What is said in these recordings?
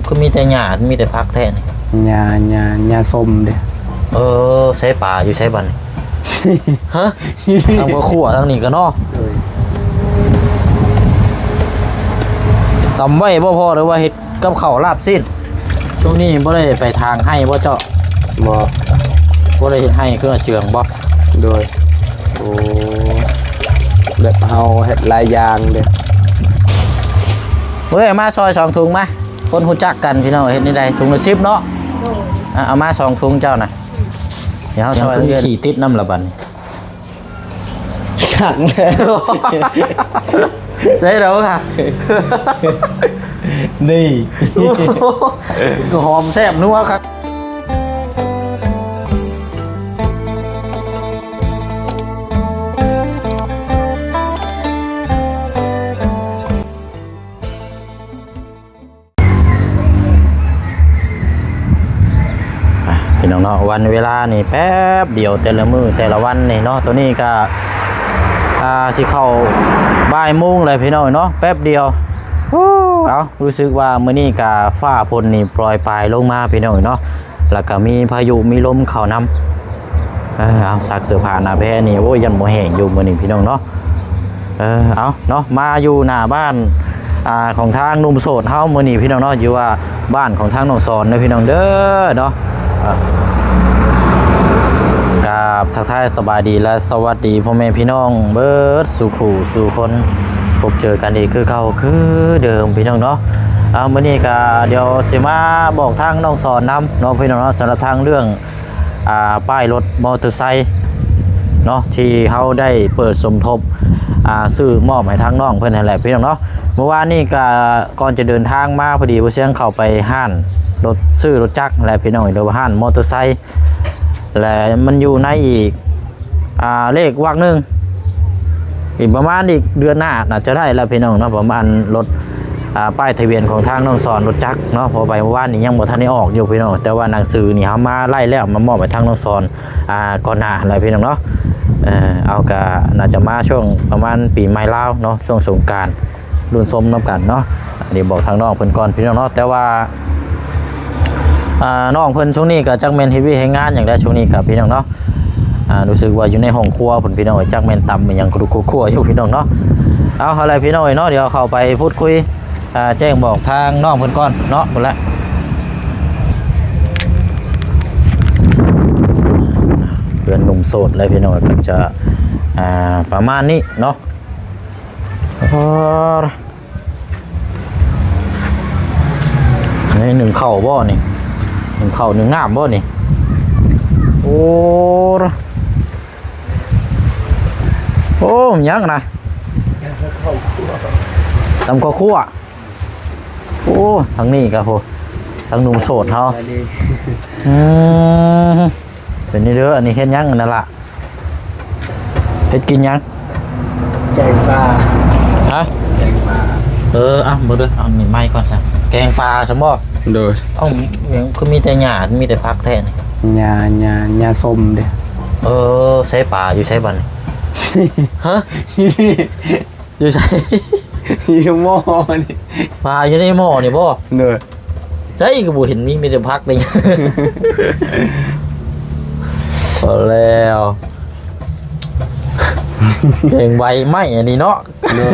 ຄືມີແຕ່ຫຍ້າ ມີແຕ່ຜັກແທ້ນີ້? ຫຍ້າ ຫຍ້າ ຫຍ້າສົ້ມເດ້. ເອີ ໃສ່ປາຢູ່ໃສບັດນີ້? ຮະ? ທາງຄອບຄົວທາງນີ້ກໍເນາະ. ໂດຍ. ຕຳໄວ້ບໍ່ພໍ ຫຼືວ່າເຮັດກັບເຂົ້າລາບຊີ້ນ? ຊ່ວງນີ້ບໍ່ໄດ້ໄປຖາງໄຮ່ບໍ່ເຈົ້າ? ບໍ່. ບໍ່ໄດ້ເຮັດໄຮ່ຄືອາເຈືອງບໍ່? ໂດຍ. ໂອ້ ແບບເຮົາເຮັດຫຼາຍຢ່າງເດ້. ເວີ້ຍ ມາຊອຍສອງຖົງມາ. ຄົນຮູ້ຈັກກັນພີ່ນ້ອງ ເຮັດແນວໃດ? ຖົງລະສິບເນາະ. ໂດຍ. ອ່ະ ເອົາມາສອງຖົງເຈົ້ານະ. ດຽວເຮົາຊ່ອຍ ຍັງຖົງຂີ້ຕິດນຳລະບັດນີ້. ຈັກແລ້ວ. ໃສ່ແລ້ວຄ່ະ. ນີ້ ກໍຫອມແຊບນົວຄັກ. ອ່ະ ພີ່ນ້ອງເນາະ ວັນເວລານີ້ແປັບດຽວ ແຕ່ລະມື້ແຕ່ລະວັນນີ້ເນາະ. ໂຕນີ້ກະ ອ່າ ຊິເຂົ້າບ່າຍໂມງແລ້ວພີ່ນ້ອງເນາະ ແປັບດຽວ. ໂອ້ ເອົາ ຮູ້ສຶກວ່າມື້ນີ້ກະຟ້າຝົນນີ້ໂປຣຍປາຍລົງມາພີ່ນ້ອງເນາະ ແລ້ວກະມີພາຍຸມີລົມເຂົ້ານຳ. ເອີ ເອົາ ຊັກເສື້ອຜ້າໜ້າແພນີ້ ໂອ້ຍ ຢ້ານບໍ່ແຫ້ງຢູ່ມື້ນີ້ພີ່ນ້ອງເນາະ. ເອີ ເອົາເນາະ ມາຢູ່ໜ້າບ້ານ ອ່າ ຂອງທາງໜຸ່ມໂສດເຮົາມື້ນີ້ພີ່ນ້ອງເນາະ ຢູ່ວ່າບ້ານຂອງທາງນ້ອງສອນເດີພີ່ນ້ອງເດີເນາະ. ອ່າ ກາບທັກທາຍສະບາຍດີ ແລະ ສະຫວັດດີພໍ່ແມ່ພີ່ນ້ອງເບິດສູ່ຄູ່ສູ່ຄົນ ພົບເຈີກັນອີກຄືເກົ່າຄືເດີມພີ່ນ້ອງເນາະ. ອ່າ ມື້ນີ້ກະດຽວຊິມາບອກທາງນ້ອງສອນນຳເນາະພີ່ນ້ອງເນາະ ສຳລັບທາງເລື່ອງ ອ່າ ປ້າຍລົດມໍເຕີໄຊເນາະ ທີ່ເຮົາໄດ້ເປີດສົມທົບ ອ່າ ຊື້ມອບໃຫ້ທາງນ້ອງເພິ່ນຫັ້ນແຫຼະພີ່ນ້ອງເນາະ. ເມື່ອວານນີ້ກະ ກ່ອນຈະເດີນທາງມາ ພໍດີບ່າວຊຽງເຂົ້າໄປຮ້ານລົດ ຊື້ລົດຈັກແຫຼະພີ່ນ້ອງ ຫຼືວ່າຮ້ານມໍເຕີໄຊ ແລະ ມັນຢູ່ໃນອີກ ອ່າ ເລກວັກໜຶ່ງ ອີກປະມານອີກເດືອນໜ້າ ໜ້າຈະໄດ້ແລ້ວພີ່ນ້ອງເນາະ. ປະມານລົດ ອ່າ ປ້າຍທະບຽນຂອງທາງນ້ອງສອນລົດຈັກເນາະ ເພາະໄປເມື່ອວານນີ້ຍັງບໍ່ທັນໄດ້ອອກຢູ່ພີ່ນ້ອງ ແຕ່ວ່າໜັງສືນີ້ເຮົາມາໄລ່ແລ້ວ ມາມອບໃຫ້ທາງນ້ອງສອນ ອ່າ ກ່ອນໜ້າແລ້ວພີ່ນ້ອງເນາະ. ເອີ ເອົາ ກະໜ້າຈະມາຊ່ວງປະມານປີໃໝ່ລາວເນາະ ຊ່ວງສົງການ ລຸ້ນຊົມນຳກັນເນາະ. ອັນນີ້ບອກທາງນ້ອງເພິ່ນກ່ອນພີ່ນ້ອງເນາະ ແຕ່ວ່າ ອ່າ ນ້ອງເພິ່ນຊ່ວງນີ້ກໍຈັກແມ່ນເຮັດວຽກເຮັດງານຫຍັງແຫຼະ ຊ່ວງນີ້ກໍພີ່ນ້ອງເນາະ. ອ່າ ຮູ້ສຶກວ່າຢູ່ໃນຫ້ອງຄົວພຸ້ນພີ່ນ້ອງເອີຍ ຈັກແມ່ນຕຳອີ່ຫຍັງກະດຸກກະກົວຢູ່ພີ່ນ້ອງເນາະ. ເອົາ ເອົາແຫຼະພີ່ນ້ອງເອີຍເນາະ ດຽວເຂົ້າໄປພູດຄຸຍ ອ່າ ແຈ້ງບອກທາງນ້ອງເພິ່ນກ່ອນເນາະ ພຸ້ນແຫຼະ. ເຮືອນໜຸ່ມໂສດແຫຼະພີ່ນ້ອງ ກໍຈະ ອ່າ ປະມານນີ້ເນາະ. ອໍ ນີ້ໜຶ້ງເຂົ້າບໍ່ນີ້? ໜຶ້ງເຂົ້າໜຶ້ງນ້ຳບໍ່ນີ້? ໂອ້ ໂອ້ ຫຍັງນະ? ຕຳເຂົ້າຂົ້ວ ຕຳເຂົ້າຂົ້ວ. ໂອ້ ທາງນີ້ກໍ ໂອ້ ທາງໜຸ່ມໂສດເຮົາ. ອືມ ເປັນນີ້ເດີ ອັນນີ້ເຮັດຫຍັງອັນນັ້ນລະ? ເຮັດກິນຫຍັງ? ແກງປາ. ຮະ? ແກງປາ. ເອີ ເອົາ ເບິ່ງເດີ ເອົານີ້ໄມ້ກ່ອນຊະ. ແກງປາຊັ້ນບໍ່? ໂດຍ. ເອົ້າ ຫຍັງຄືມີແຕ່ຫຍ້າ ມີແຕ່ຜັກແທ້ນີ້? ຫຍ້າ ຫຍ້າ ຫຍ້າສົ້ມເດ້. ເອີ ໃສ່ປາຢູ່ໃສບັດນີ້? ຮະ? ຢູ່ໃສ? ຢູ່ໝໍ້ນີ້. ປາຢູ່ໃນໝໍ້ນີ້ບໍ່? ໂດຍ. ໃສກໍບໍ່ເຫັນມີ ມີແຕ່ຜັກເດ້. ພໍແລ້ວ ແກງໃບໄມ້ອັນນີ້ເນາະ. ໂດຍ.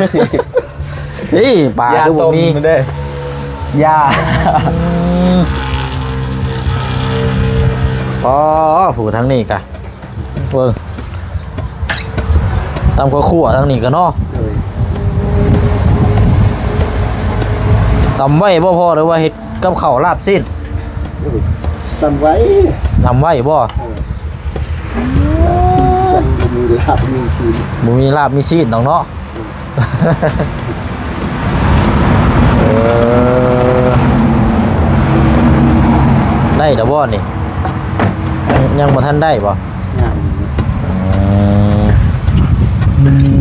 ນີ້ປາຄືບໍ່ມີ ຢ່າຕົ້ມເດ້ ຢ່າ. ອືມ ອໍ ຜູ້ທາງນີ້ກະ ເບິ່ງ ຕຳເຂົ້າຂົ້ວທາງນີ້ກະເນາະ. ໂດຍ. ຕຳໄວ້ບໍ່ພໍ ຫຼືວ່າເຮັດກັບເຂົ້າລາບຊີ້ນ? ໂດຍ ຕຳໄວ້. ຕຳໄວ້ບໍ່? ເອີ ບໍ່ມີລາບມີຊີ້ນ ບໍ່ມີລາບມີຊີ້ນດອກເນາະ. ເອີ ໄດ້ແລ້ວບໍ່ນີ້? ຍັງ ຍັງບໍ່ທັນໄດ້ບໍ່? ຍັງ. ອືມ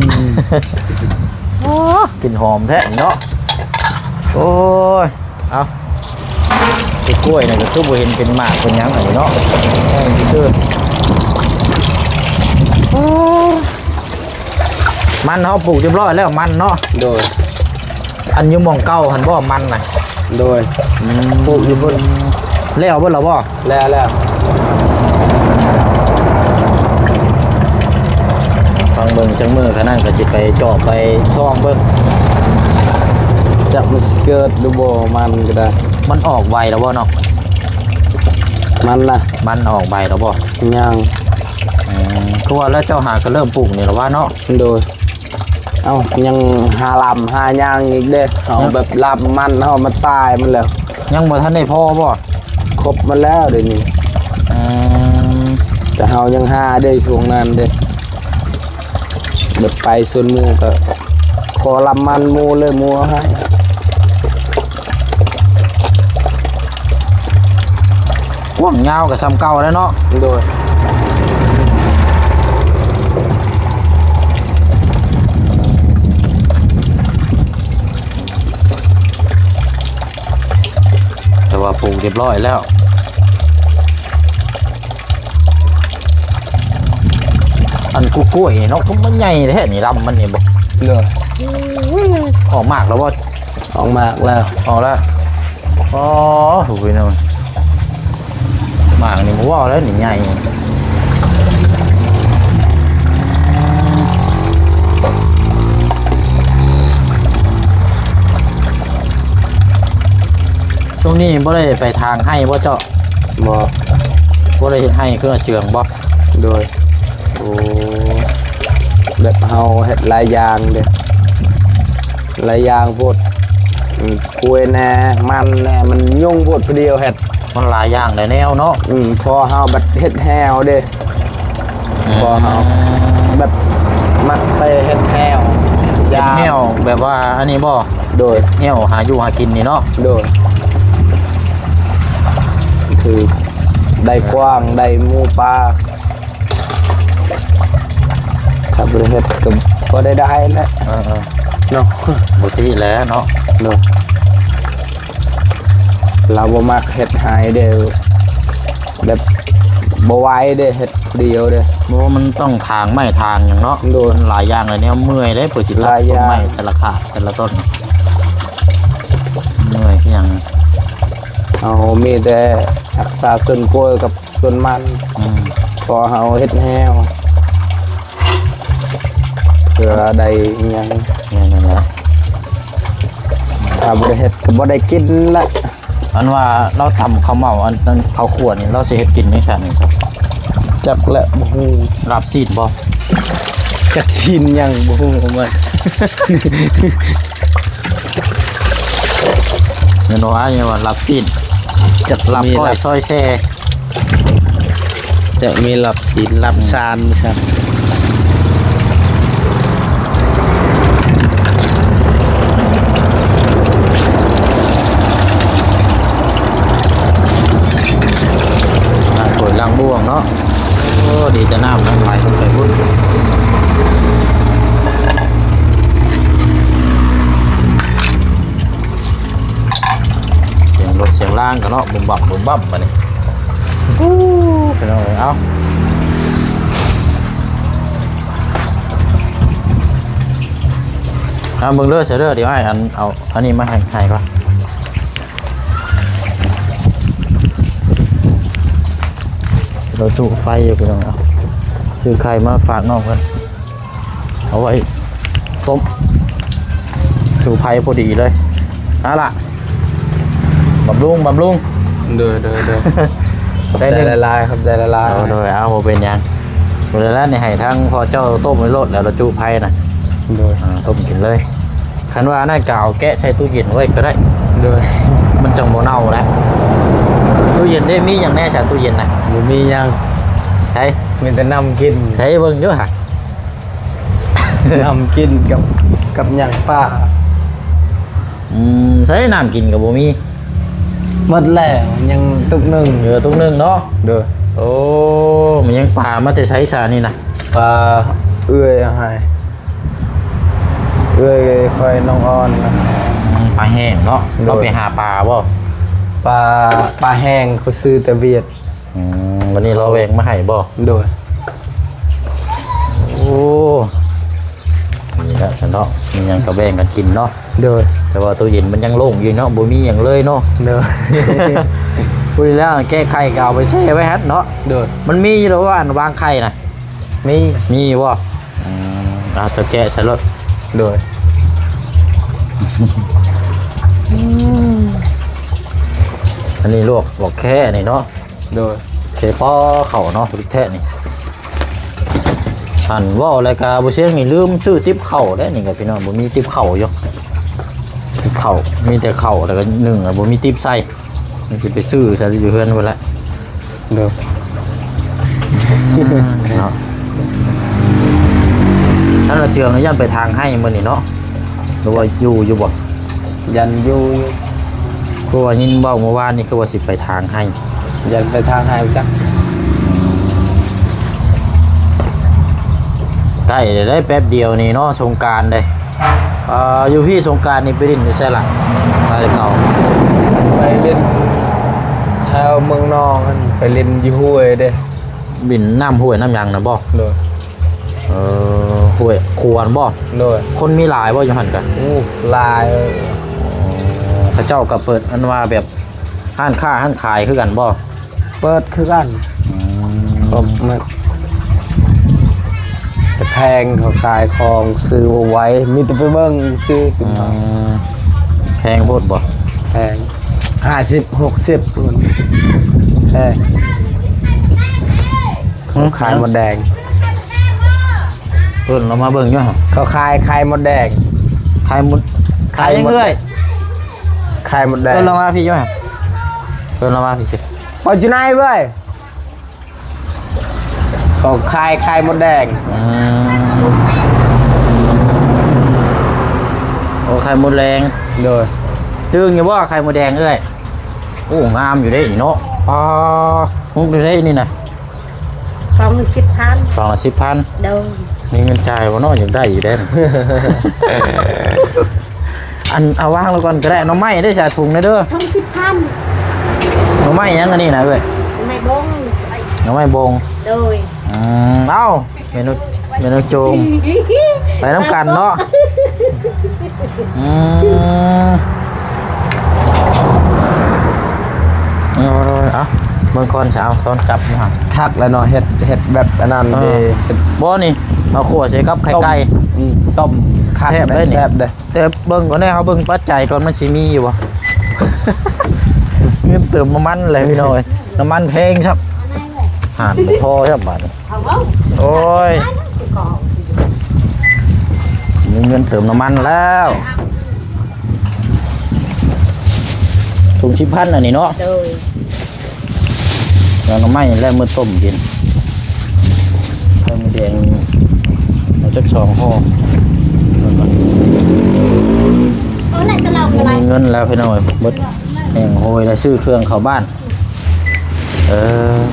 ໂອ້ ກິ່ນຫອມແທ້ເນາະ. ໂອ້ຍ ເອົາ ຕົ້ນກ້ວຍນີ້ກໍຄືບໍ່ເຫັນເປັນໝາກເປັນຫຍັງອັນນີ້ເນາະ. ແຫ້ງຊື່ໆ. ໂອ້ ມັນເຮົາປູກຮຽບຮ້ອຍແລ້ວ ມັນເນາະ. ໂດຍ. ອັນຢູ່ໝ່ອງເກົ່າຫັ້ນບໍ່ ມັນນະ? ໂດຍ ອືມ ປູກຢູ່ພຸ້ນ ແລ້ວເບິດແລ້ວບໍ່? ແລ້ວ ແລ້ວ ຟັງເບິ່ງຈັກມື້ຂະນັ້ນກໍຊິໄປເຈາະໄປຊ່ອງເບິ່ງ ຈັກມັນຊິເກີດຫຼືບໍ່ ມັນກໍໄດ້ ມັນອອກໃບແລ້ວບໍ່ເນາະ? ມັນນະ ມັນອອກໃບແລ້ວບໍ່? ຍັງ ອືມ ຄືວ່າແລ້ວເຈົ້າຫາກໍເລີ່ມປູກນີ້ແລ້ວວ່າເນາະ? ໂດຍ ເອົ້າ ຍັງຫາລຳຫາຫຍັງອີກເດ້ ເຮົາ ຍັງ ແບບລຳມັນເຮົາມັນຕາຍໝົດແລ້ວ ຍັງບໍ່ທັນໄດ້ພໍບໍ່? ຄົບໝົດແລ້ວດຽວນີ້ ອືມ ແຕ່ເຮົາຍັງຫາເດ້ຊ່ວງນັ້ນເດ້ ແບບໄປສວນໝູ່ກໍຂໍລຳມັນໝູ່ເລີຍ ໝູ່ເອົາໃຫ້ ກວ້າງຍາວກໍສ່ຳເກົ່າແລ້ວເນາະ ໂດຍ ແຕ່ວ່າປູກຮຽບຮ້ອຍແລ້ວ ອັນກູກລ້ວຍນີ້ເນາະ ກໍມັນໃຫຍ່ແທ້ນີ້ ລຳມັນນີ້ບໍ່ ໂດຍ ອອກໝາກແລ້ວບໍ່? ອອກໝາກແລ້ວ ອອກແລ້ວ ອໍ ໂອ້ຍ ພີ່ນ້ອງ ໝາກນີ້ບໍ່ເວົ້າແລ້ວນີ້ໃຫຍ່ ຊ່ວງນີ້ບໍ່ໄດ້ໄປທາງໄຮ່ບໍ່ເຈົ້າ? ບໍ່ ບໍ່ໄດ້ເຮັດໄຮ່ເຄື່ອງເຈືອງບໍ່? ໂດຍ ໂອ້ ແບບເຮົາເຮັດຫຼາຍຢ່າງເດ້ ຫຼາຍຢ່າງໂພດ ອືມ ກ້ວຍແດ່ ມັນແດ່ ມັນຫຍຸ້ງໂພດ ຜູ້ດຽວເຮັດ ມັນຫຼາຍຢ່າງຫຼາຍແນວເນາະ ອືມ ພໍເຮົາບັດເຮັດແຮ້ວເດ້ ອືມ ພໍເຮົາແບບມັກໄປເຮັດແຮ້ວ ເຮັດແຮ້ວແບບວ່າອັນນີ້ບໍ່? ໂດຍ ແຮ້ວຫາຢູ່ຫາກິນນີ້ເນາະ ໂດຍ ຄືໄດ້ກວ້າງ ໄດ້ໝູປ່າ ຖ້າບໍ່ໄດ້ເຮັດກໍບໍ່ໄດ້ໄດ້ແຫຼະ ເອີໆ ເນາະ ບໍ່ຕິແຫຼະເນາະ ເນາະ ລາວບໍ່ມັກເຮັດໄຮ່ເດ້ ແບບບໍ່ໄຫວເດ້ ເຮັດຜູ້ດຽວເດ້ ບໍ່ ມັນຕ້ອງຖາງໄມ້ຖາງຫຍັງເນາະ ໂດຍ ມັນຫຼາຍຢ່າງຫຼາຍແນວ ເມື່ອຍເດ້ ເພື່ອຊິຕັດ ຫຼາຍຢ່າງ ຕົ້ນໄມ້ແຕ່ລະຂາດແຕ່ລະຕົ້ນ ເມື່ອຍຄືຫຍັງ ເຮົາມີແຕ່ຮັກສາສວນກ້ວຍກັບ ສວນມັນ ອືມ ພໍເຮົາເຮັດແຮ້ວ ເພື່ອໄດ້ອີ່ຫຍັງ ແມ່ນນັ້ນແຫຼະ ຖ້າບໍ່ໄດ້ເຮັດກໍບໍ່ໄດ້ກິນລະ ອັນວ່າລາວຕຳເຂົ້າເໝົາ ອັນ ອັນເຂົ້າຂົ້ວນີ້ ລາວຊິເຮັດກິນຈັ່ງຊັ້ນນີ້ ຈັກແຫຼະ ບໍ່ຮູ້ ລາບຊີ້ນບໍ່? ຈັກຊີ້ນຫຍັງ ບໍ່ຮູ້ເອົາມາ ແມ່ນບໍ່? ອັນນີ້ວ່າລາບຊີ້ນ ຈັກລາບກ້ອຍ ມີລາບ ຊອຍແຊ່ ຈະມີລາບຊີ້ນລາບຊານຊັ້ນ ລ້າງຖ້ວຍລ້າງບ່ວງເນາະ ໂອ້ ດີແຕ່ນ້ຳ ນ້ຳໄຫຼລົງໄປພຸ້ນ ສຽງລົດສຽງລາງກັນເນາະ ບຸມບັບບຸມບັບບາດນີ້ ອູ້ ພີ່ນ້ອງເອີຍ ເອົາ ເອົາເບິ່ງເດີ ເຊີເດີ ດຽວອ້າຍ ອັນ ເອົາອັນນີ້ມາໃຫ້ ໃຫ້ກ່ອນ ລາວຈຸໄຟຢູ່ ພີ່ນ້ອງ ເອົາ ຊື້ໄຂ່ມາຝາກນ້ອງເພິ່ນ ເອົາໄວ້ຕົ້ມ ຈູ່ໄຟພໍດີເລີຍ ເອົາລະ ບຳລຸງ ບຳລຸງ ໂດຍ ໂດຍ ໂດຍ ໄດ້ໜຶ່ງ ຂອບໃຈຫຼາຍໆ ຂອບໃຈຫຼາຍໆ ໂດຍ ໂດຍ ເອົາ ບໍ່ເປັນຫຍັງ ມື້ນັ້ນນີ້ໃຫ້ທາງພໍ່ເຈົ້າຕົ້ມໄວ້ໂລດ ແລ້ວລາວຈຸໄຟນະ ໂດຍ ອ່າ ຕົ້ມກິນເລີຍ ຄັນວ່າອັນນັ້ນກໍເອົາແກະໃສ່ຕູ້ເຢັນໄວ້ກໍໄດ້ ໂດຍ ມັນຈັ່ງບໍ່ເນົ່ານະ ຕູ້ເຢັນເດ້ ມີຫຍັງແດ່ຊະຕູ້ເຢັນນະ? ບໍ່ມີຫຍັງ ໃສ ມີແຕ່ນ້ຳກິນ ໃສເບິ່ງຢູ່ຫະ ນ້ຳກິນກັບ ກັບຫຍັງ ປາ ອືມ ໃສ ນ້ຳກິນກໍບໍ່ມີ ໝົດແລ້ວ ຍັງຕຸກໜຶ່ງ ເຫຼືອຕຸກໜຶ່ງເນາະ ໂດຍ ໂອ້ ມັນຍັງປາມາແຕ່ໃສຊະນີ້ນະ? ປາເອື້ອຍເອົາໃຫ້ ເອື້ອຍຂ້ອຍນ້ອງອອນນະ ອືມ ປາແຫ້ງເນາະ ໂດຍ ເຮົາໄປຫາປາບໍ່? ປາ ປາແຫ້ງເຂົາຊື້ແຕ່ຫວຽດ ອືມ ວັນນີ້ເຮົາແບ່ງມາໃຫ້ບໍ່? ໂດຍ ໂອ້ ນີ້ແຫຼະຊັ້ນເນາະ ມີຫຍັງກໍແບ່ງກັນກິນເນາະ ໂດຍ ແຕ່ວ່າຕູ້ເຢັນມັນຍັງໂລ່ງຢູ່ເນາະ ບໍ່ມີຫຍັງເລີຍເນາະ. ໂດຍ ພຸ້ນແລ້ວແກະໄຂ່ກໍເອົາໄປແຊ່ໄວ້ຫັ້ນເນາະ. ໂດຍ ມັນມີຢູ່ແລ້ວວ່າອັນວາງໄຂ່ນະ ມີ ມີຢູ່ບໍ່? ອືມ ອາ ເຈົ້າແກະໃສ່ໂລດ. ໂດຍ ອັນນີ້ລວກ ລວກແຄ່ນີ້ເນາະ. ໂດຍ ແຄ່ພໍເຂົ້າເນາະ ແຄ່ນີ້. ອັນເວົ້າແລ້ວກະບໍ່ຊຽງນີ້ລືມຊື້ຕິບເຂົ້າເດ້ນີ້ກະ ພີ່ນ້ອງ ບໍ່ມີຕິບເຂົ້າຢູ່. ຕິບເຂົ້າ ມີແຕ່ເຂົ້າ ແລ້ວກະໜຶ້ງ ແລ້ວບໍ່ມີຕິບໃສ່ ມັນຊິໄປຊື້ໃສ່ຢູ່ເຮືອນພຸ້ນແຫຼະ. ໂດຍ ເນາະ ທ່ານລະເຈືອງຢ້ານໄປທາງໄຮ່ມື້ນີ້ເນາະ ຫຼືວ່າຢູ່ ຢູ່ບໍ່? ຢ້ານຢູ່ຢູ່. ຄືວ່າຍິນເວົ້າມື້ວານນີ້ ຄືວ່າຊິໄປທາງໄຮ່. ຢ້ານໄປທາງໄຮ່ຈັກ. ໃກ້ແລ້ວເດ້ ແປັບດຽວນີ້ເນາະ ສົງການເດ້. ເອີ ຢູ່ພີ້ສົງການນີ້ໄປຫຼິ້ນຢູ່ໃສລະ? ໄປເກົ່າ ໄປຫຼິ້ນແຖວເມືອງນອງຫັ້ນ ໄປຫຼິ້ນຢູ່ຫ້ວຍເດ້. ຫຼິ້ນນ້ຳຫ້ວຍນ້ຳຫຍັງນະບໍ? ໂດຍ ເອີ ຫ້ວຍຂົວນບໍ? ໂດຍ ຄົນມີຫຼາຍບໍຢູ່ຫັ້ນກະ? ໂອ້ ຫຼາຍ. ເຂົາເຈົ້າກະເປີດອັນວ່າແບບຮ້ານຄ້າຮ້ານຂາຍຄືກັນບໍ? ເປີດຄືກັນ. ອືມ ແຕ່ແພງ ເຂົາຂາຍຂອງຊື້ບໍ່ໄຫວ ມີແຕ່ໄປເບິ່ງຊື່ໆ. ອືມ ແພງໂພດບໍ? ແພງ ຫ້າສິບ ຫົກສິບພຸ້ນ ແພງ. ເຂົາຂາຍມົດແດງ. ເອີ້ນລາວມາເບິ່ງຢູ່ຫະ ເຂົາຂາຍໄຂ່ມົດແດງ. ຂາຍມົດ ຂາຍຫຍັງເອື້ອຍ? ໄຂ່ມົດແດງ. ເອີ້ນລາວມາພີ້ຢູ່ຫະ ເອີ້ນລາວມາພີ້. ເອົາຢູ່ໃນເວີຍ ເຂົາຂາຍໄຂ່ມົດແດງ. ອືມ ໂອ້ ໄຂ່ມົດແດງ. ໂດຍ ຕຶງຢູ່ບໍ່ໄຂ່ມົດແດງເອື້ອຍ? ໂອ້ ງາມຢູ່ເດ້ນີ້ເນາະ. ອໍ ຮຸກຢູ່ເດ້ນີ້ນະ. ຟອງໜຶ່ງສິບພັນ. ຟອງລະສິບພັນ. ໂດຍ ມີເງິນຈ່າຍບໍ່ເນາະ? ຢາກໄດ້ຢູ່ເດ້. ອັນ ເອົາວາງລະກ່ອນກະໄດ້. ໜໍ່ໄມ້ເດ້ ໃສ່ຖົງແດ່ເດີ. ຖົງສິບພັນ. ໜໍ່ໄມ້ຫຍັງອັນນີ້ນະເອີຍ? ໜໍ່ໄມ້ບົງ. ໜໍ່ໄມ້ບົງ. ໂດຍ ອືມ ເອົ້າ ແມ່ນ້ອງ ແມ່ນ້ອງໂຈງ ໄປນຳກັນເນາະ. ອືມ ເອີ ເອົາ ເບິ່ງກ່ອນຊະ ເອົາຊ້ອນຈັບມາ. ຄັກແລ້ວເນາະ ເຮັດ ເຮັດແບບອັນນັ້ນເດ້. ບໍ່ນີ້ ເອົາຂົ້ວໃສ່ກັບໄຂ່ໄກ່. ອືມ ຕົ້ມ ຄັກ ແຊບເດ້ ແຊບເດ້. ແຕ່ເບິ່ງກ່ອນແນ່ ເຮົາເບິ່ງປັດໄຈກ່ອນ ມັນຊິມີຢູ່ບໍ່? ເງິນເຕີມນ້ຳມັນແຫຼະພີ່ນ້ອງເອີຍ ນ້ຳມັນແພງຊ້ຳ ຫານບໍ່ພໍຊ້ຳບາດນີ້. ໂອ້ຍ ມີເງິນເຕີມນ້ຳມັນແລ້ວ. ຖົງສິບພັນອັນນີ້ເນາະ. ໂດຍ ແລ້ວໜໍ່ໄມ້ແລ້ວມື້ຕົ້ມກິນ. ໄຂ່ມົດແດງເອົາຈັກສອງຫໍ່. ເອົາແຫຼະ ກະເລົ່າກະໄລ ມີເງິນແລ້ວພີ່ນ້ອງເອີຍ ເບິດແຮງໂຫຍແລ້ວ ຊື້ເຄື່ອງເຂົ້າບ້ານ. ເອີ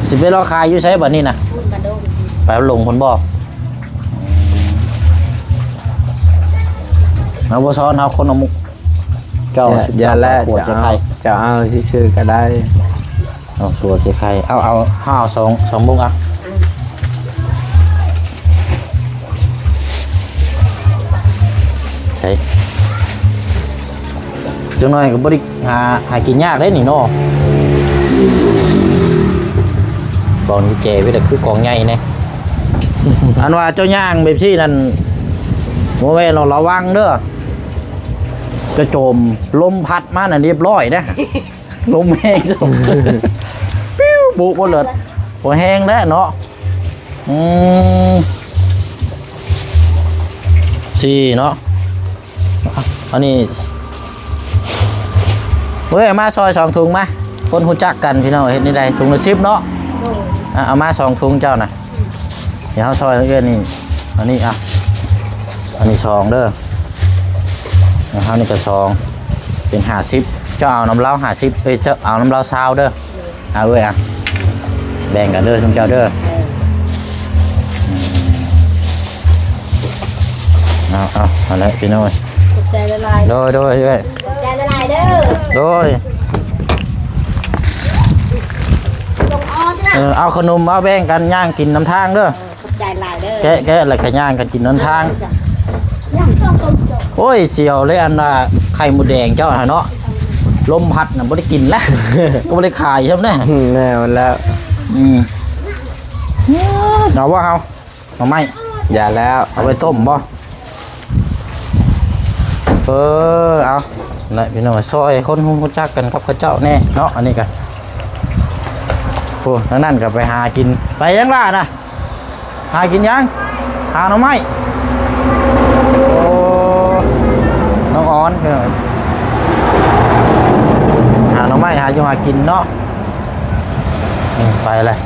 ຊິໄປເລາະຂາຍຢູ່ໃສບາດນີ້ນະ? ພຸ້ນ ບ້ານດົງ ໄປບ້ານດົງພຸ້ນບໍ? ເຮົາບໍ່ຊ້ອນ ເຮົາຄົນເອົາໝູ່. ເຈົ້າ ຢ່າແຫຼະ ເຈົ້າເອົາ ເຈົ້າເອົາຊື່ໆກະໄດ້. ເອົາຊົ່ວຊິໄຂ່ ເອົາ ເອົາ ເຮົາເອົາສອງ ສອງມຸກເອົາ. ໃສ່ ຈັກໜ້ອຍກະບໍ່ໄດ້ຫາ ຫາກິນຍາກເດ້ນີ້ເນາະ. ກອງນີ້ແຈໄວ້ແຕ່ຄືກອງໃຫຍ່ແນ່. ອັນວ່າເຈົ້າຍ່າງແບບຊີ້ນັ້ນ ບໍ່ແມ່ນລະວັງເດີ ຈະໂຈມ ລົມພັດມານະລຽບຮ້ອຍເດ້. ລົມແຮງ ປິວ ບຸບໍ່ເລີດ ບໍ່ແຮງແລ້ວເນາະ. ອືມ ສີ່ເນາະ ອັນນີ້ ເວີຍ ເອົາມາຊອຍສອງຖົງມາ ຄົນຮູ້ຈັກກັນພີ່ນ້ອງ ເຮັດແນວໃດ? ຖົງລະສິບເນາະ. ໂດຍ ອ່ະ ເອົາມາສອງຖົງເຈົ້ານະ. ດຽວເຮົາຊອຍເອື້ອຍນີ້ ອັນນີ້ ອ່ະ ອັນນີ້ສອງເດີ ເຮົານີ້ກະສອງ ເປັນຫ້າສິບ. ເຈົ້າເອົານຳລາວຫ້າສິບ ເອີຍ ເຈົ້າເອົານຳລາວຊາວເດີ. ເອົາເອີຍ ອ່ະ ແບ່ງກັນເດີຊຸມເຈົ້າເດີ. ເອົາ ເອົາ ເອົາແຫຼະພີ່ນ້ອງ. ຂອບໃຈຫຼາຍໆ. ໂດຍ ໂດຍ ເອີຍ ຂອບໃຈຫຼາຍໆເດີ. ໂດຍ ເອີ ເອົາຂະໜົມມາແບ່ງກັນຍ່າງກິນນຳທາງເດີ. ຂອບໃຈຫຼາຍເດີ. ແກະ ແກະ ແລ້ວກະຍ່າງກັນກິນນຳທາງ. ໂອ້ຍ ສຽວເລີຍ ອັນວ່າໄ ໄຂ່ມົດແດງເຈົ້າຫັ້ນເນາະ ລົມພັດນະບໍ່ໄດ້ກິນແລ້ວ ກໍບໍ່ໄດ້ຂາຍຊ້ຳແນ່. ແນ່ນແລ້ວ. ອືມ ເອົາບໍ່ເຮົາ ໜໍ່ໄມ້? ຢ່າແລ້ວ. ເອົາໄປຕົ້ມບໍ່? ເອີ ເອົາ ນະ ພີ່ນ້ອງ ຊ່ອຍຄົນຮູ້ຈັກກັນກັບເຂົາເຈົ້າແນ່ເນາະ ອັນນີ້ກະ ໂອ້ ນັ້ນໆ ກໍໄປຫາກິນ ໄປຫຍັງລະນະ? ຫາກິນຫຍັງ? ຫາໜໍ່ໄມ້. ໂອ້ ນ້ອງອອນ ເອີ ຫາໜໍ່ໄມ້ ຫາຢູ່ຫາກິນເນາະ. ອືມ ໄປເລີຍ.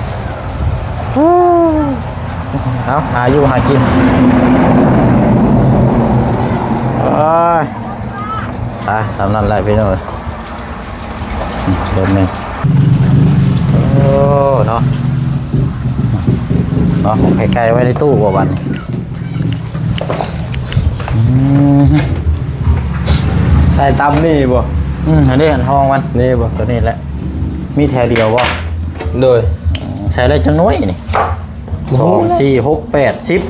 ເອົາ ຫາຢູ່ຫາກິນ. ເອີຍ ໄປ ຕາມນັ້ນແຫຼະພີ່ນ້ອງ. ອືມ ເບິ່ງແມ່ນ ໂອ້ ເນາະ ເນາະ ໄຂ່ໄກ່ໄວ້ໃນຕູ້ບໍ່ບັດນີ້? ອືມ ໃສ່ຕຳນີ້ບໍ່? ອືມ ອັນນີ້ອັນຮອງມັນນີ້ບໍ່? ຕົວນີ້ແຫຼະ ມີແຖວດຽວບໍ່? ໂດຍ. ອືມ ໃສ່ໄດ້ຈັກໜ່ວຍນີ້? ໂອ້ໂຫ ສອງ ສີ່ ຫົກ ແປດ ສິບ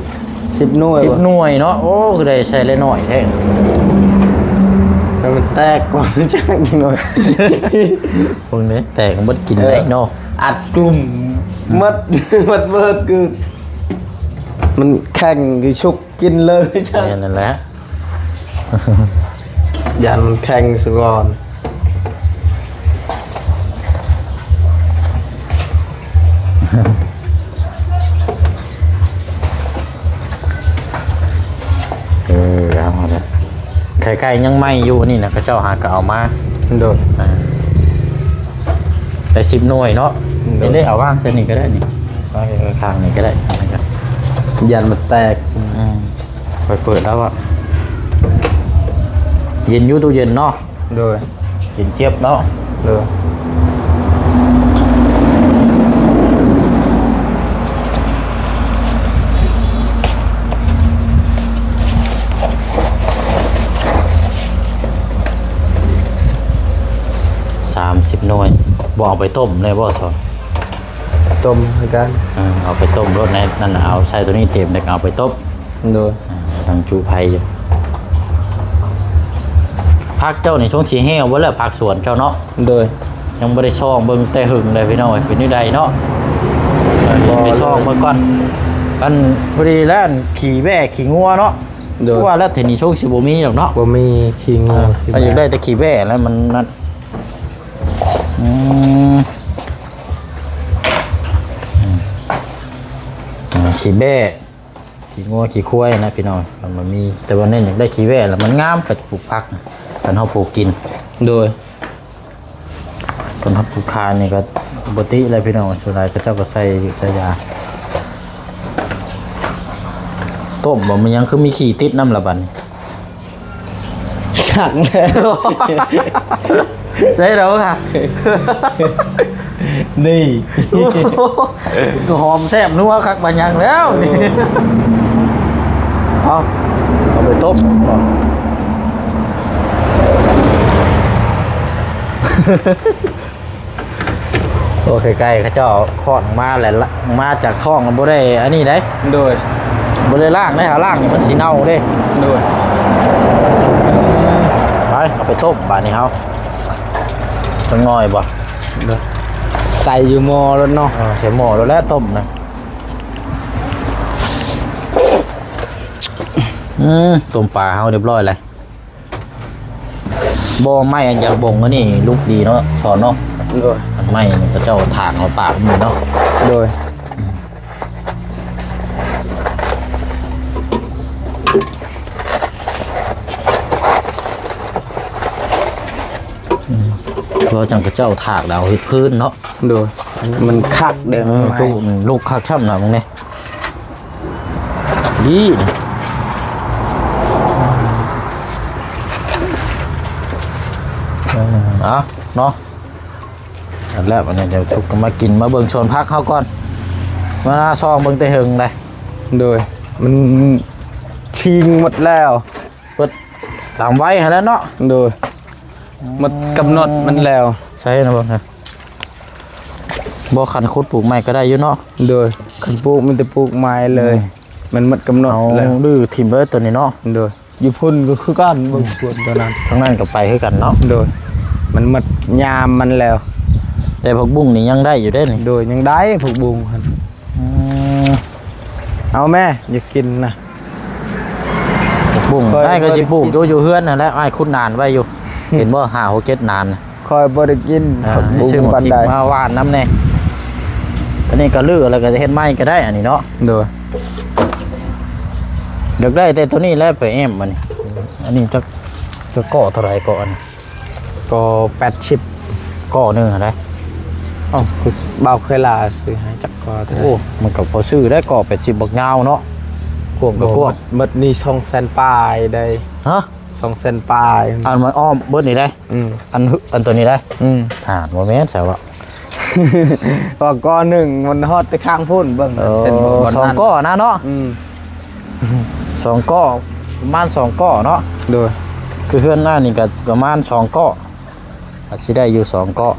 ສິບໜ່ວຍ ສິບໜ່ວຍເນາະ. ໂອ້ ຄືໄດ້ໃສ່ໄດ້ໜ້ອຍແທ້ ໃຫ້ມັນແຕກກ່ອນຈັກໜ່ອຍ. ເບິ່ງເດ້ ແຕກໝົດກິນໄດ້ເນາະ ເອີ ອັດກຸ່ມໝົດ ໝົດເບີດ ຄືມັນແຂງຄືຊຸກກິນເລີຍ. ແມ່ນນັ້ນແຫຼະ. ຢ້ານມັນແຂງຊະກ່ອນ. ເອີ ເອົາລະ ໄຂ່ໄກ່ຍັງໃໝ່ຢູ່ ອັນນີ້ນະ ເຂົາເຈົ້າຫາກໍເອົາມາ. ໂດຍ. ອ່າ ໄດ້ສິບໜ່ວຍເນາະ. ໂດຍ. ເດ້ ເອົາວາງໃສ່ນີ້ກໍໄດ້ນີ້ ວາງຂ້າງນີ້ກໍໄດ້. ຢ້ານມັນແຕກ. ອືມ. ຂ້ອຍເປີດແລ້ວອະ ເຢັນຢູ່ ຕູ້ເຢັນເນາະ. ໂດຍ. ເຢັນຈຽບເນາະ. ໂດຍ. ສາມສິບໜ່ວຍ ບໍ່ເອົາໄປຕົ້ມແດ່ບໍ່ຊອນ? ຕົ້ມຄືກັນ. ເອີ ເອົາໄປຕົ້ມໂລດ ໃນນັ້ນນະ ເອົາໃສ່ໂຕນີ້ເຕັມ ແລ້ວກໍເອົາໄປຕົ້ມ. ໂດຍ. ອ່າ ກຳລັງຈຸໄຟຢູ່ ຜັກເຈົ້ານີ້ຊົງຊິແຫ້ວເບິດແລ້ວ ຜັກສວນເຈົ້າເນາະ. ໂດຍ. ຍັງບໍ່ໄດ້ສ່ອງເບິ່ງແຕ່ຫຶງເລີຍພີ່ນ້ອງເອີຍ ເປັນແນວໃດເນາະ? ເອີ ໄປສ່ອງເບິ່ງກ່ອນ. ອັນ ພໍດີແລ້ວ ອັນ ຂີ້ແບ້ຂີ້ງົວເນາະ. ໂດຍ. ຄືວ່າແລ້ວ ເທື່ອນີ້ຊົງຊິບໍ່ມີດອກເນາະ ບໍ່ມີຂີ້ງົວ. ອ່າ ຂີ້ແບ້ ຢາກໄດ້ແຕ່ຂີ້ແບ້ແລ້ວ ມັນນັ້ນ. ອືມ ອືມ ອ່າ ຂີ້ແບ້ ຂີ້ງົວຂີ້ຄວາຍນະພີ່ນ້ອງ ມັນບໍ່ມີ. ແຕ່ວ່າເນັ້ນຢາກໄດ້ຂີ້ແບ້ລະມັນງາມ ຄັນປູກຜັກ ຄັນເຮົາປູກກິນ. ໂດຍ. ຄັນເຮົາປູກຂາຍນີ້ກໍບໍ່ຕິແລ້ວພີ່ນ້ອງ ສ່ວນຫຼາຍເຂົາເຈົ້າກໍໃສ່ຢູ່ໃສ່ຢາ. ຕົ້ມບໍ່ ມັນຍັງຄືມີຂີ້ຕິດນຳລະບັດນີ້. ຈັກແລ້ວ ໃຊ່ແລ້ວຄ່ະ ນີ້ ກໍຫອມແຊບນົວຄັກປານຫຍັງແລ້ວນີ້. ເອົາ ເອົາໄປຕົ້ມ. ໂອ້ ໄຂ່ໄກ່ເຂົາເຈົ້າຄອດອອກມາແລ້ວ ມາຈາກທ້ອງບໍ່ໄດ້ອັນນີ້ເດ້. ໂດຍ. ບໍ່ໄດ້ລ້າງເດ້ ຖ້າລ້າງນີ້ມັນຊິເນົ່າເດ້. ໂດຍ. ໄປ ເອົາໄປຕົ້ມບາດນີ້ເຮົາ ຈັກໜ້ອຍບໍ່? ໂດຍ. ໃສ່ຢູ່ໝໍ້ໂລດເນາະ. ເອີ ໃສ່ໝໍ້ໂລດແຫຼະຕົ້ມນະ. ອືມ ຕົ້ມປາເຮົາຮຽບຮ້ອຍແລ້ວ. ບໍ່ ໄມ້ອັນຢາກບົງອັນນີ້ລຸກດີເນາະ ສອນເນາະ. ໂດຍ. ອັນໄມ້ນີ້ເຂົາເຈົ້າຖາງເອົາປາກມັນເນາະ. ໂດຍ. ອືມ ເພາະຈັ່ງເຂົາເຈົ້າຖາກແລ້ວເຮັດພື້ນເນາະ. ໂດຍ. ມັນຄັກເດ້. ເອີ ຕູ້ມັນລຸກຄັກຊ້ຳນະ ມຶງນີ້. ດີນະ ເອີ ເອົາເນາະ. ອັນແລ້ວ ອັນນີ້ດຽວສຸກກໍມາກິນ ມາເບິ່ງສວນຜັກເຮົາກ່ອນ ມາສ່ອງເບິ່ງແຕ່ເຫິງໃດ. ໂດຍ. ມັນຊິງໝົດແລ້ວ ເບິດຕາມໄວຫັ້ນແຫຼະເນາະ. ໂດຍ. ໝົດກຳນົດມັນແລ້ວ. ໃສ່ນະເບິ່ງຫັ້ນ ບໍ່ ຄັນຂຸດປູກໃໝ່ກໍໄດ້ຢູ່ເນາະ. ໂດຍ. ຄັນປູກມີແຕ່ປູກໃໝ່ເລີຍ. ອືມ ມັນໝົດກຳນົດແລ້ວ ດື້ຖິ້ມເລີຍຕົວນີ້ເນາະ. ໂດຍ. ຢູ່ພຸ້ນກໍຄືກັນ ເບິ່ງສວນຕົວນັ້ນ ທາງນັ້ນກໍໄປຄືກັນເນາະ. ໂດຍ ມັນໝົດຍາມມັນແລ້ວ. ແຕ່ຜັກບຸ້ງນີ້ຍັງໄດ້ຢູ່ເດ້ນີ້. ໂດຍ ຍັງໄດ້ຜັກບຸ້ງຫັ້ນ. ອືມ ເອົາແມ່ ຢາກກິນນະ ຜັກບຸ້ງ. ຂ້ອຍ ອ້າຍກໍຊິປູກຢູ່ ຢູ່ເຮືອນຫັ້ນແຫຼະ ອ້າຍຂຸດໜານໄວ້ຢູ່. ເຫັນບໍ່ ຫ້າ ຫົກ ເຈັດໜານ. ຂ້ອຍບໍ່ໄດ້ກິນ ອ່າ ຜັກບຸ້ງ ຊື້ໝາກ ປານໃດ ມາຫວ່ານນຳແດ່. ອັນນີ້ກໍລືແລ້ວກໍເຮັດໃໝ່ກໍໄດ້ ອັນນີ້ເນາະ. ໂດຍ ຢາກໄດ້ແຕ່ໂຕນີ້ແຫຼະ ໄປແອ້ມອັນນີ້. ອັນນີ້ຈັກ ຈັກເກາະເທົ່າໃດເກາະອັນນີ້? ກໍແປດສິບ ເກາະໜຶ່ງຫັ້ນໃດ. ເອົ້າ ຄືບ່າວເຄີຍລາຊື້ໃຫ້ຈັກເກາະເທົ່າໃດ? ໂອ້ ມັນກໍພໍຊື້ໄດ້ ເກາະແປດສິບ ບັກຍາວເນາະ ກວ້າງກໍກວ້າງ. ໝົດ ໝົດນີ້ສອງແສນປາຍໄດ໋. ຮະ? ສອງແສນປາຍ. ອັນມັນອ້ອມເບິດນີ້ໄດ໋. ອືມ ອັນ ອັນໂຕນີ້ໄດ໋. ອືມ ຫາ ບໍ່ແມ່ນໃສວະ ວ່າກໍໜຶ່ງມັນຮອດແຕ່ຂ້າງພຸ້ນ ເບິ່ງ ເອີ ເປັນບໍ່ ສອງເກາະນະເນາະ. ອືມ ສອງເກາະ ປະມານສອງເກາະເນາະ. ໂດຍ ຄືເຮືອນນ້ານີ້ກໍປະມານສອງເກາະ ອາດຊິໄດ້ຢູ່ສອງເກາະ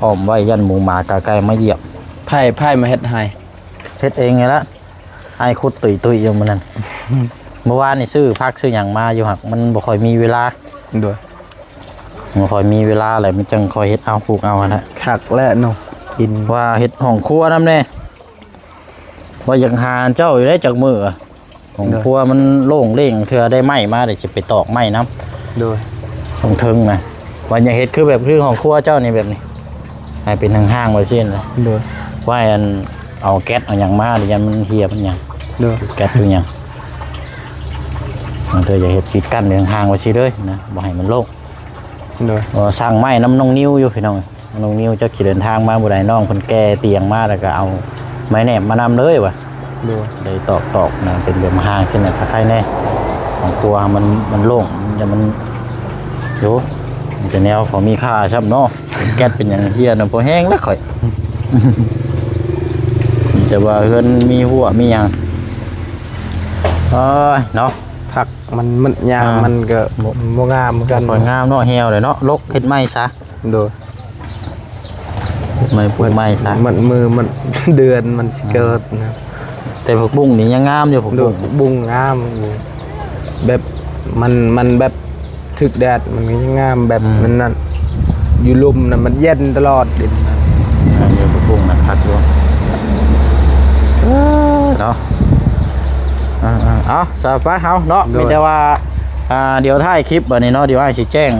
ອ້ອມໄວ້ຢ້ານໝູໝາກາໄກ່ມາຢຽບ. ໃຜ ໃຜມາເຮັດໃຫ້? ເຮັດເອງນີ້ລະ. ອ້າຍຂຸດຕຸ້ຍໆຢູ່ມື້ນັ້ນ. ເມື່ອວານນີ້ຊື້ຜັກຊື້ຫຍັງມາຢູ່ ຫາກມັນບໍ່ຄ່ອຍມີເວລາ. ໂດຍ ບໍ່ຄ່ອຍມີເວລາແຫຼະ ມັນຈັ່ງຄ່ອຍເຮັດເອົາ ປູກເອົາຫັ້ນແຫຼະ. ຄັກແຫຼະເນາະ ກິນ ວ່າເຮັດຫ້ອງຄົວນຳແດ່ ວ່າຢາກຫາເຈົ້າຢູ່ເດ້ຈັກມື້. ໂດຍ ຫ້ອງຄົວມັນໂລ່ງເລ່ງ ເທື່ອໄດ້ໄມ້ມາ ດຽວຊິໄປຕອກໄມ້ນຳ. ໂດຍ ເທິງໆນະ ວ່າຢາກເຮັດຄືແບບ ຄືຫ້ອງຄົວເຈົ້ານີ້ ແບບນີ້ ໃຫ້ເປັນຫ້າງໆແບບຊີ້ນະ. ໂດຍ ວ່າອັນ ເອົາແກັດເອົາຫຍັງມາ ດຽວຢ້ານມັນເຫ່ຍມັນຫຍັງ. ໂດຍ ແກັດຄືຫຍັງ ບາງເທື່ອຢາກເຮັດປິດກັ້ນເປັນຫ້າງໆໄວ້ຊີ້ເລີຍນະ ບໍ່ໃຫ້ມັນໂລ່ງ. ໂດຍ ເອີ ສັ່ງໄມ້ນຳນ້ອງນິວຢູ່ພີ່ນ້ອງ. ນ້ອງນິວຈັກຊິເດີນທາງມາມື້ໃດ ນ້ອງເພິ່ນແກ່ຕຽງມາ ແລ້ວກໍເອົາໄມ້ແໜບມານຳເລີຍວ່າ. ໂດຍ ໄດ້ຕອກໆນະ ເປັນເລື່ອງມາຫາງຊີ້ນະ ຄັກໄຄແດ່. ຂອງຄົວມັນ ມັນໂລ່ງ ມັນຈະ ມັນ ໂຢ ມັນຈະແນວຂອງມີຄ່າຊ້ຳເນາະ. ແກັດເປັນຫຍັງເຫ່ຍນະ ພໍແຮງແລ້ວຂ້ອຍ. ມີແຕ່ວ່າເຮືອນມີຮົ້ວມີຫຍັງ. ເອີຍ ເນາະ ພັກມັນໝົດຍາມ ອ່າ ມັນກໍບໍ່ ບໍ່ງາມຄືກັນ. ບໍ່ຄ່ອຍງາມເນາະ ແຫ້ວເລີຍເນາະ ລົກເຮັດໃໝ່ຊະ. ໂດຍ ໃໝ່ ປູກໃໝ່ຊະ ມັນ ມື້ມັນ ເດືອນມັນຊິເກີດນະ. ແຕ່ຜັກບຸ້ງນີ້ຍັງງາມຢູ່ ຜັກບຸ້ງ ໂດຍ ຜັກບຸ້ງງາມຢູ່ ແບບມັນ ມັນແບບຖືກແດດມັນກໍຍັງງາມ ແບບ ອືມ ມັນນັ້ນ ຢູ່ລຸ່ມນະ ມັນເຢັນຕະຫຼອດດິນນະ. ອັນນີ້ຜັກບຸ້ງນະ ຄັກຢູ່ ເອີ ເນາະ. ເອົາ ເອົາ ເອົາ ສະ ໄປເຮົາເນາະ ໂດຍ ມີແຕ່ວ່າ ອ່າ ດຽວທ້າຍຄລິບບັດນີ້ເນາະ ດຽວອ້າຍຊິແຈ້ງ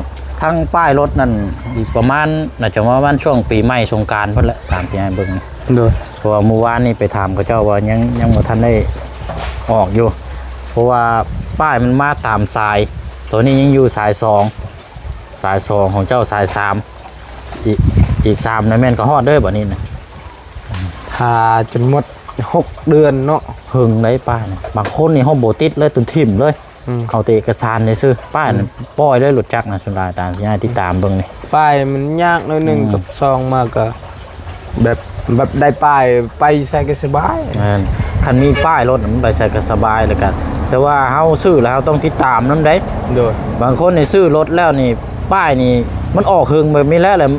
ທັງປ້າຍລົດນັ້ນ ອີກປະມານ ໜ້າຈະປະມານຊ່ວງປີໃໝ່ສົງການພຸ້ນແຫຼະ ຕາມທີ່ອ້າຍເບິ່ງ. ໂດຍ ເພາະວ່າມື້ວານນີ້ໄປຖາມເຂົາເຈົ້າວ່າຍັງ ຍັງບໍ່ທັນໄດ້ອອກຢູ່ ເພາະວ່າປ້າຍມັນມາຕາມສາຍ ໂຕນີ້ຍັງຢູ່ສາຍສອງ ສາຍສອງຂອງເຈົ້າ ສາຍສາມ ອີກ ອີກສາມນະແມ່ນກໍຮອດເດີບັດນີ້ນະ. ຖ້າຈົນໝົດຫົກເດືອນເນາະ. ເຫິງໄດ໋ປ້າຍນະ ບາງຄົນນີ້ເຮົາບໍ່ຕິດເລີຍ ຈົນຖິ້ມເລີຍ. ອືມ ເອົາແຕ່ເອກະສານຊື່ໆ ປ້າຍ ອືມ ປ່ອຍເລີຍ ລົດຈັກນະ ສ່ວນຫຼາຍຕາມທີ່ອ້າຍຕິດຕາມເບິ່ງນີ້. ປ້າຍມັນຍາກໜ້ອຍໜຶ່ງ ອືມ ກັບສອງມາກໍແບບ ແບບໄດ້ປ້າຍໄປໃສກໍສະບາຍ. ແມ່ນ ຄັນມີປ້າຍລົດມັນໄປໃສກໍສະບາຍ ແລ້ວກໍ ແຕ່ວ່າເຮົາຊື້ແລ້ວເຮົາຕ້ອງຕິດຕາມນຳເດ້. ໂດຍ ບາງຄົນນີ້ຊື້ລົດແລ້ວນີ້ ປ້າຍນີ້ມັນອອກເຫິງແບບນີ້ແລ້ວ ແລ້ວ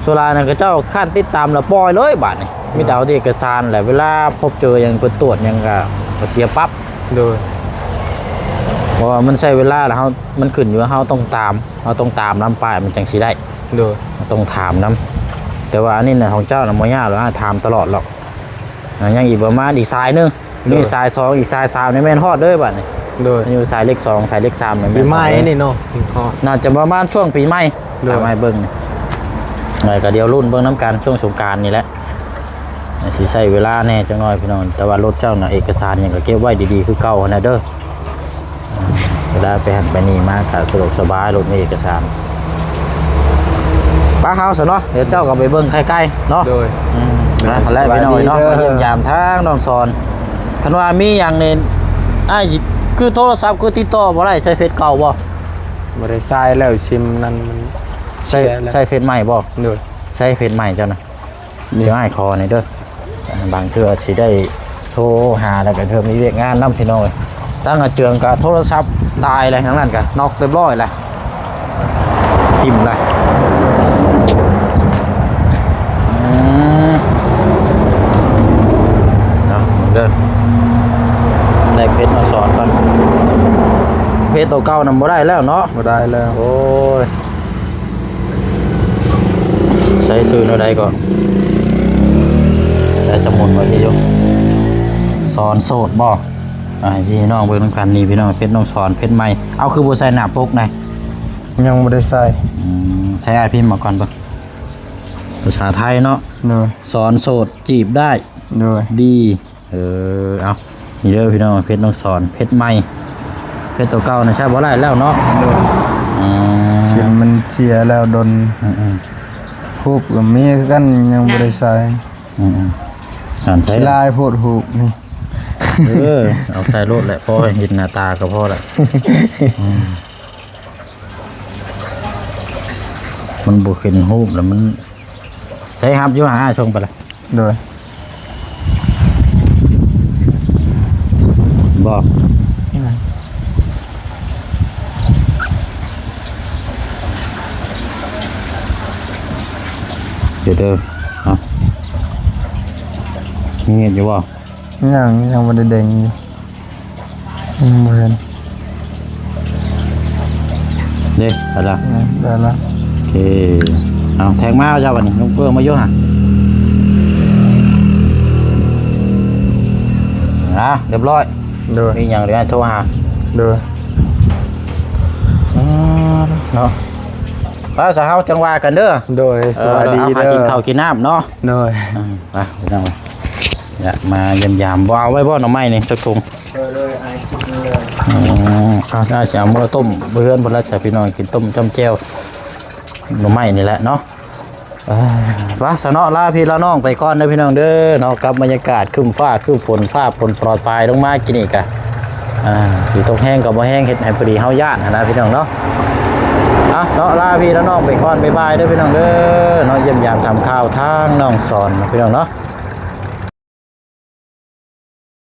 ສ່ວນຫຼາຍນະ ເຂົາເຈົ້າຄັນຕິດຕາມແລ້ວປ່ອຍເລີຍບາດນີ້. ມີແຕ່ເອົາແຕ່ເອກະສານແຫຼະ ເວລາພົບເຈີຫຍັງ ເພິ່ນຕວດຫຍັງກໍ ກໍເສຍປັບ. ໂດຍ ເພາະວ່າມັນໃຊ້ເວລາ ແລ້ວເຮົາ ມັນຂຶ້ນຢູ່ວ່າເຮົາຕ້ອງຕາມ ເຮົາຕ້ອງຕາມນຳປ້າຍມັນຈັ່ງຊິໄດ້. ໂດຍ ເຮົາຕ້ອງຖາມນຳ ແຕ່ວ່າອັນນີ້ນະ ຂອງເຈົ້ານະບໍ່ຍາກດອກ ອ້າຍຖາມຕະຫຼອດດອກ. ອ່າ ຍັງອີກປະມານອີກສາຍໜຶ່ງ ໂດຍ ມີສາຍສອງ ອີກສາຍສາມນີ້ແມ່ນຮອດເລີຍບາດນີ້. ໂດຍ ຢູ່ສາຍເລກສອງ ສາຍເລກສາມນີ້ແມ່ນຮອດເລີຍ. ປີໃໝ່ນີ້ເນາະ ຊິຮອດ ໜ້າຈະປະມານຊ່ວງປີໃໝ່. ໂດຍ ຕາມອ້າຍເບິ່ງນີ້ ແລ້ວກໍດຽວລຸ້ນເບິ່ງນຳກັນຊ່ວງສົງການນີ້ແຫຼະ. ຊິໃຊ້ເວລາແດ່ຈັກໜ້ອຍພີ່ນ້ອງ ແຕ່ວ່າລົດເຈົ້ານະ ເອກະສານຫຍັງກໍເກັບໄວ້ດີໆຄືເກົ່າຫັ້ນນະເດີ. ເວລາໄປຫັ້ນໄປນີ້ມາກໍສະດວກສະບາຍ ລົດມີເອກະສານ. ໄປເຮົາຊະເນາະ ດຽວເຈົ້າກໍໄປເບິ່ງໃກ້ໆເນາະ. ໂດຍ ອືມ ໄປ ຫັ້ນແຫຼະພີ່ນ້ອງເອີຍເນາະ ມາຢ້ຽມຢາມທາງນ້ອງສອນ. ຄັນວ່າມີຫຍັງນີ້ ອ້າຍ ຄືໂທລະສັບຄືຕິດຕໍ່ບໍ່ໄດ້ ໃຊ້ເຟສເກົ່າບໍ່? ບໍ່ໄດ້ໃຊ້ແລ້ວ ຊິມນັ້ນມັນ ໃຊ້ ເສຍແລ້ວ ໃຊ້ເຟສໃໝ່ບໍ່? ໂດຍ ໃຊ້ເຟສໃໝ່ເຈົ້ານະ. ນີ້ ດຽວອ້າຍຂໍແດ່ເດີ ບາງເທື່ອຊິໄດ້ໂທຫາ ແລ້ວກໍເທື່ອມີວຽກງານນຳພີ່ນ້ອງເອີຍ. ທາງອາເຈືອງກໍໂທລະສັບຕາຍແລ້ວ ທາງນັ້ນກໍນັອກຮຽບຮ້ອຍແລ້ວ ຖິ້ມແລ້ວ. ອືມ ເນາະ ເບິ່ງເດີ ແລກເຟສມາສອນກ່ອນ. ເຮັດໂຕເກົ່ານຳບໍ່ໄດ້ແລ້ວເນາະ. ບໍ່ໄດ້ແລ້ວ. ໂອ້ຍ ໃຊ້ຊື່ແນວໃດກໍ ໃຊ້ສະໝຸນວ່າທີ່ຢູ່ ສອນໂສດບໍ່? ອ່າ ໃຫ້ພີ່ນ້ອງເບິ່ງນຳກັນນີ້ ພີ່ນ້ອງ ເພຈນ້ອງສອນ ເພຈໃໝ່. ເອົາ ຄືບໍ່ໃສ່ໜ້າປົກນະ? ຍັງບໍ່ໄດ້ໃສ່. ອືມ ໃຊ້ອ້າຍພິມມາກ່ອນເບິ່ງ ພາສາໄທເນາະ. ໂດຍ. ສອນໂສດຈີບໄດ້. ໂດຍ. ດີ. ເອີ ເອົາ ນີ້ເດີພີ່ນ້ອງ ເພຈນ້ອງສອນ ເພຈໃໝ່ ເພຈໂຕເກົ່ານະໃຊ້ບໍ່ໄດ້ແລ້ວເນາະ. ໂດຍ. ອືມ ຊິມັນເສຍແລ້ວດົນ. ອືມໆ ຮູບກໍມີຄືກັນ ຍັງບໍ່ໄດ້ໃສ່. ອືມໆ ອ່ານໃຊ້ ຂີ້ລາຍໂພດຮູບນີ້. ເອີ ເອົາໃສ່ໂລດແຫຼະ ພໍໃຫ້ເຫັນໜ້າຕາກໍພໍລະ. ອືມ ມັນບໍ່ເຫັນຮູບແລ້ວມັນ ໃຊ້ຮັບຢູ່ຫາສົ່ງໄປລະ. ໂດຍ. ບໍ່ ເດີ ເດີ ຮະ ມີເນັດຢູ່ບໍ່? ຍັງ ຍັງບໍ່ໄດ້ເດັງຢູ່. ອືມ ບໍ່ເຫັນເດ້. ໄດ້ລະ ອືມ ໄດ້ລະ. ໂອເຄ ເອົາ ແທັກມາເຈົ້າບັດນີ້ ລຸງເປີມາຢູ່ຫະ. ອ່າ ຮຽບຮ້ອຍ. ໂດຍ. ມີຫຍັງເດີ ໂທຫາ. ໂດຍ. ອືມ ເນາະ ໄປຊະ ເຮົາຈັ່ງວ່າກັນເດີ. ໂດຍ. ເອີ ສະບາຍດີເດີ ເອົາ ຫາກິນເຂົ້າກິນນ້ຳເນາະ. ໂດຍ. ອືມ ໄປພີ່ນ້ອງ ຢາກມາຢ້ຽມຢາມ. ບໍ່ເອົາໄວ້ບໍ່ໜໍ່ໄມ້ນີ້ຈັກຖົງ? ເອີ ເລີຍ ອ້າຍ ກິນເລີຍ. ອືມ ເອົາ ອ້າຍຊິເອົາເມືອຕົ້ມເຮືອນພຸ້ນລະ ໃຫ້ພີ່ນ້ອງກິນ ຕົ້ມຈ້ຳແຈ່ວໜໍ່ໄມ້ນີ້ແຫຼະເນາະ. ເອີ ວ່າຊະເນາະ ລາພີ່ລານ້ອງໄປກ່ອນເດີພີ່ນ້ອງເດີເນາະ. ກັບບັນຍາກາດຄຶ້ມຟ້າຄຶ້ມຝົນ ຟ້າຝົນໂປຣຍປາຍລົງມາກີ້ນີ້ກະ ອ່າ ຊິຕົກແຮງກໍບໍ່ແຮງ ເຮັດໃຫ້ພໍດີເຮົາຢ້ານຫັ້ນນະພີ່ນ້ອງເນາະ. ເອົາເນາະ ລາພີ່ລານ້ອງໄປກ່ອນ ບາຍບາຍເດີພີ່ນ້ອງເດີເນາະ. ຢ້ຽມຢາມຖາມຂ່າວທາງນ້ອງສອນເນາະ ພີ່ນ້ອງເນາະ.